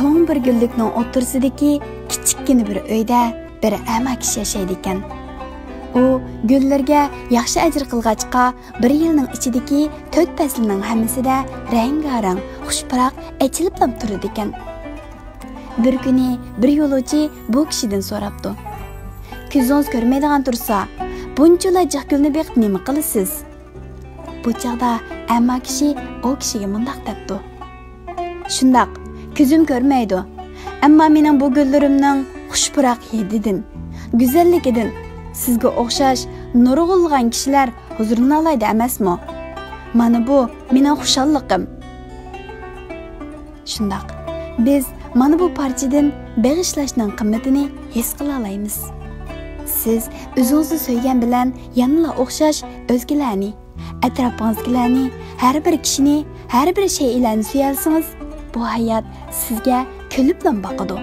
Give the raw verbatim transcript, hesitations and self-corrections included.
چوڭ بىر گۈللۈكنىڭ ئوتتۇرىسىدىكى كىچىككىنە بىر ئۆيدە بىر ئەما كىشى ياشايدىكەن. ئۇ گۈللىرىگە ياخشى ئەجىر قىلغاچقا، بىر يىلنىڭ ئىچىدىكى تۆت پەسلىنىڭ ھەممىسىدە رەڭگارەڭ، خۇش پۇراق ئېچىلىپلا تۇرىدىكەن. بىر كۈنى بىر يولۇچى بۇ كىشىدىن سوراپتۇ: «كۆزىڭىز كۆرمەيدىغان تۇرسا، بۇنچىلا جىق گۈلنى بېقىپ نېمە قىلىسىز؟» بۇ چاغدا ئەما كىشى ئۇ كىشىگە مۇنداق دەپتۇ: «شۇنداق، كۆزۈم كۆرمەيدۇ. ئەمما مېنىڭ بۇ گۈللىرىمنىڭ خۇش پۇراق ھىدىدىن، گۈزەللىكىدىن سىزگە ئوخشاش نۇرغۇنلىغان كىشىلەر ھۇزۇرلىنالايدۇ ئەمەسمۇ؟ مانا بۇ مېنىڭ خۇشاللىقىم.» شۇنداق، بىز مانا بۇ پارچىدىن بېغىشلاشنىڭ قىممىتىنى ھېس قىلالايمىز. سىز ئۆزىڭىزنى سۆيگەن بىلەن يەنىلا ئوخشاش ئۆزگىلەرنى، ئەتراپىڭىزدىكىلەرنى، ھەر بىر كىشىنى، ھەر بىر شەيئىلەرنى سۆيەلىسىڭىز، بۇ ھايات سىزگە كۈلۈپلا باقىدۇ.